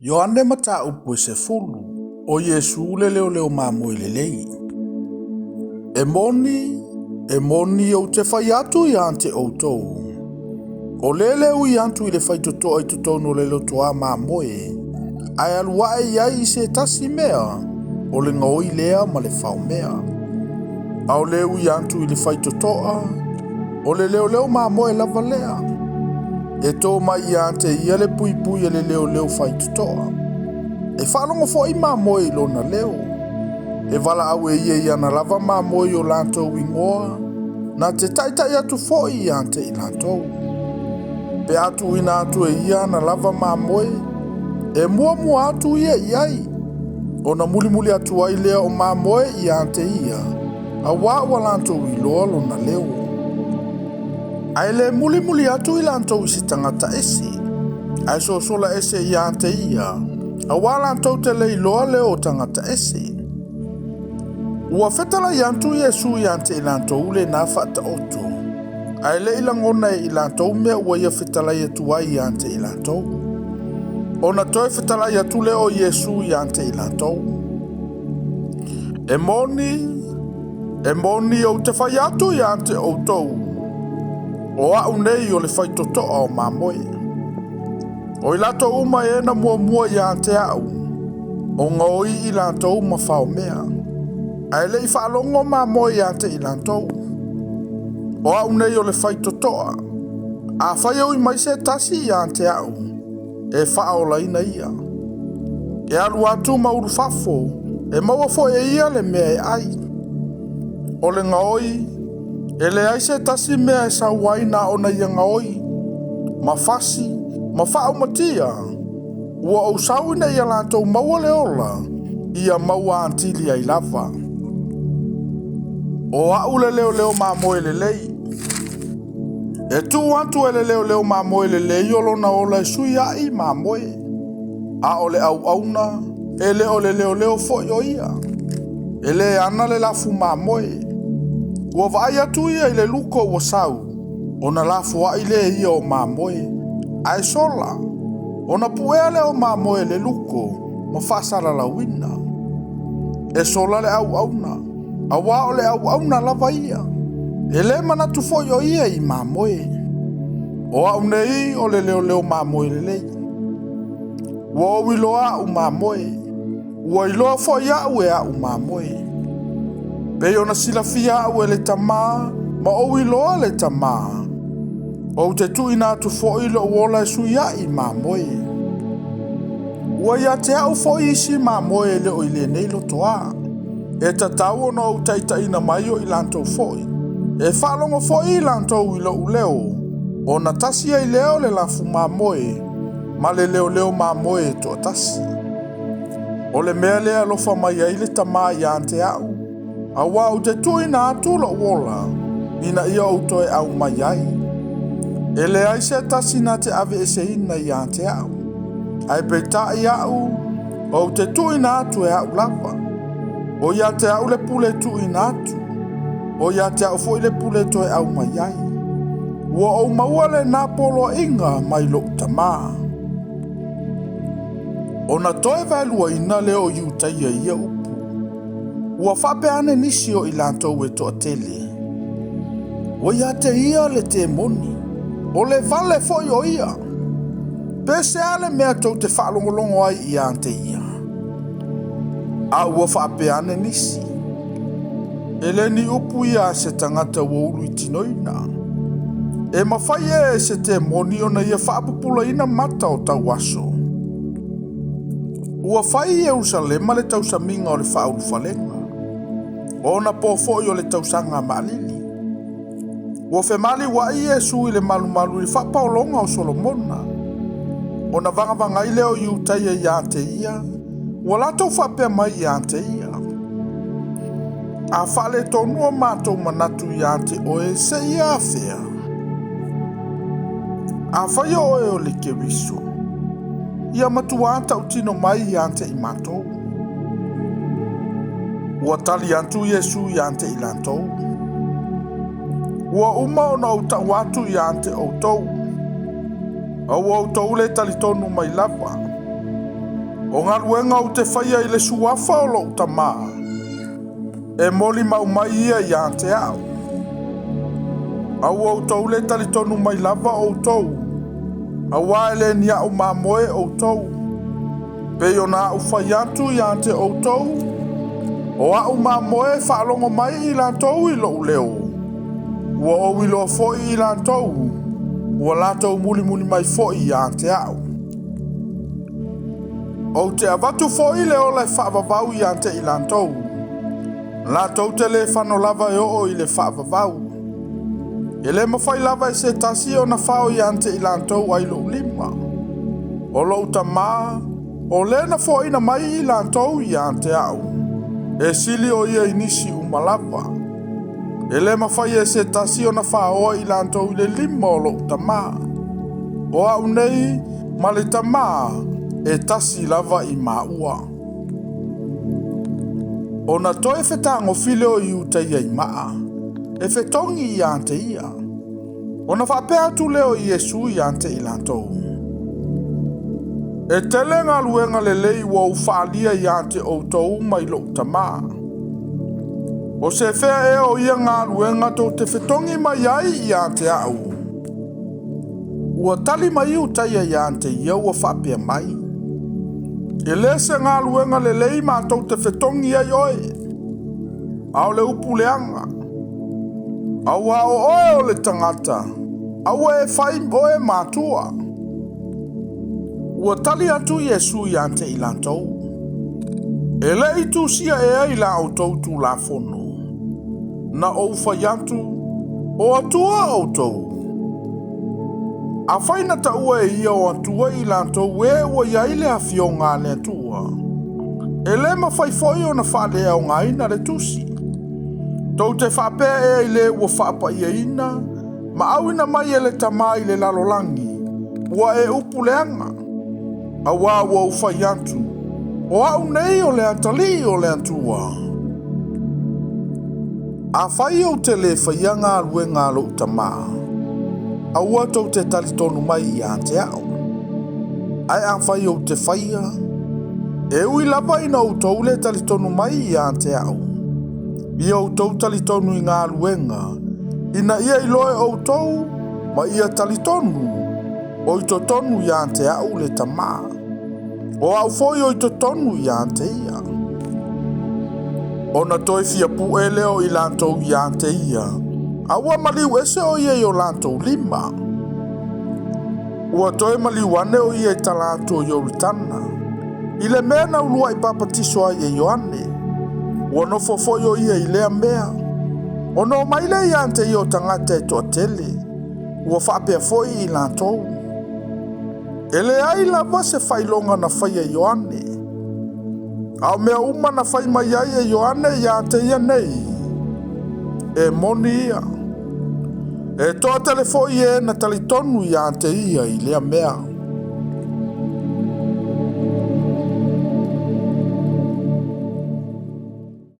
Ioane Mataupu e 10, o Iesu le leoleo mamoe lelei. E moni, e moni ou te fai atu ia te outou. O le le ui atu i le faitotoa i totonu o le lotoa mamoe, ae alu ae i ai i se tasi mea, o le gaoi lea ma le faomea. A o le ui atu i le faitotoa, o le leoleo mamoe lava lea. E tō mai ia te ia le puipui e le leoleo faitotoa. E faalogo foi mamoe i lona leo. E valaau e ia i ana lava mamoe i o latou igoa, na te taitai atu foi ia te i latou. Pe a tuuina atu e ia ana lava mamoe, e muamua atu ia i ai, ona mulimuli atu ai lea o mamoe ia te ia, auā ua latou iloa lona leo. Ae le mulimuli atu i latou i se tagata ese, ae sosola ese ia te ia, auā latou te le iloa leo o tagata ese. Ua fetalai atu Iesu ia te i latou lena faataoto, ae le i lagona e i latou mea ua ia fetalai atu ai ia te i latou. Ona toe fetalai atu lea o Iesu ia te i latou. E moni, e moni ou te fai atu ia te outou, o au nei o le faitotoa o mamoe. O i latou uma e na muamua ia te au, o gaoi i latou ma faomea. Ae le i faalogo mamoe ia te i latou. O au nei o le faitotoa. Afai e ui mai se tasi ia te au, e faaolaina ia. E alu atu ma ulufafo, e maua foi e ia le mea e ai. O le gaoi, e leai se tasi mea e sau ai na ona ia gaoi, ma fasi, ma faaumatia. Ua ou sau ina ia latou maua le ola, ia maua atili ai lava. O au le leoleo mamoe lelei. E tuu atu e le leoleo mamoe lelei o lona ola e sui ai mamoe. A o le auauna, e le o le leoleo foi o ia. E le ana le lafu mamoe. Ua vaai atu ia i le luko ua sau, ona lafoai lea ia o mamoe. Ae sola, ona puea lea o mamoe le luko ma faasalalauina. E sola le auauna, auā o le auauna lava ia. E le manatu foi o ia i mamoe. O au nei o le leoleo mamoe lelei. Ua ou iloa au mamoe. Ua iloa foi au e au mamoe. Pei ona silafia au e le Tamā, ma ou iloa le Tamā. Ou te tuuina atu foi lou ola e sui ai mamoe. Ua ia te au foi isi mamoe e le o i lenei lotoa. E tatau ona ou taitaiina mai o i latou foi. E faalogo foi i latou i lou leo, ona tasi ai lea o le lafu mamoe, ma le leoleo mamoe e toatasi. O le mea lea e alofa mai ai le Tamā ia te au, auā ou te tuuina atu lou ola, ina ia ou toe aumai ai. E leai se tasi na te aveeseina ia te au, ae peitai au, ou te tuuina atu e au lava. O ia te au le pule tuuina atu, o ia te au foi le pule toe aumai ai. Ua ou maua lena poloaiga mai lou Tamā. Ona toe vaeluaina lea o Iutaia i ia upu. Ua faapea ane nisi o i latou e toatele. Ua ia te ia le temoni, o le vale foi o ia. Pe se a le mea tou te faalogologo ai ia te ia? A ua faapea ane nisi. E le ni upu ia a se tagata ua ulu i tinoina. E mafai ea e se temoni ona ia faapupulaina mata o tauaso. Ua fai i Ierusalema le tausamiga o le faaulufalega, ona po foi o le tausaga maalili. Ua femaliuai Iesu i le malumalu i le faapaologa o Solomona. Ona vagavagai lea o Iutaia ia te ia, ua latou faapea mai ia te ia. A faaletonu o matou manatu ia te oe seia afea. Afai o oe o le Keriso, ia matuā tautino mai ia te i matou. Ua tali atu Iesu ia te i latou. Ua uma ona ou tau atu ia te outou. A ua outou le talitonu mai lava. O galuega ou te faia i le suafa o lou Tamā, e molimau mai ia ia te au. A ua outou le talitonu mai lava outou, auā e le ni au mamoe outou. Pei ona au fai atu ia te outou, o au mamoe e faalogo mai i latou i lou leo. Ua ou iloa foi i latou, ua latou mulimuli mai foi ia te au. Ou te avatu foi le ola e faavavau ia te i latou. Latou te le fano lava e oo i le faavavau. E le mafai lava e se tasi ona fao ia te i latou ai lou lima. O lou Tamā, o le na foaina mai i latou ia te au, e sili o ia i nisi uma lava. E le mafai e se tasi ona faoa i latou i le lima o lou Tamā. O au nei ma le Tamā e tasi lava i maua. Ona toe fetagofi lea o Iutaia i maa, e fetogi ia te ia. Ona faapea atu lea o Iesu ia te i latou, E tele galuega lelei ua ou faalia ia te outou mai lou Tamā. O se fea ea o ia galuega tou te fetogi mai ai ia te au? Ua tali mai Iutaia ia te ia ua faapea mai, E le se galuega lelei matou te fetogi ai oe, a o le upu leaga. Auā o oe o le tagata, a ua e fai oe ma Atua. Ua tali atu Iesu ia te i latou, E le i tusia ea i la outou Tulafono, na ou fai atu, o Atua outou? Afai na taua e ia o Atua i latou e ua i ai le Afioga a le Atua, e le mafai foi ona faaleaogaina le tusi. Tou te faapea ea i le ua faapaiaina ma auina mai e le Tamā i le lalolagi, ua e upu leaga, auā ua ou fai atu, o au nei o le atalii o le Atua. Afai ou te le faia galuega a lou Tamā, aua tou te talitonu mai ia te au. Ae afai ou te faia, e ui lava ina outou le talitonu mai ia te au, ia outou talitonu i galuega, ina ia iloa e outou ma ia talitonu, o i totonu ia te au le Tamā, o au foi o i totonu ia te ia. Ona toe fia pue lea o i latou ia te ia, a ua maliu ese o ia i o latou lima. Ua toe maliu ane o ia i tala atu o Ioritana, i le mea na uluai papatiso ai e Ioane. Ua nofo foi o ia i lea mea. Ona omai lea ia te ia o tagata e toatele, ua faapea foi i latou, E leai lava se faailoga na faia e Ioane, a o mea uma na fai mai ai e Ioane ia te ia nei, e moni ia. E toatele foi e na talitonu ia te ia i lea mea.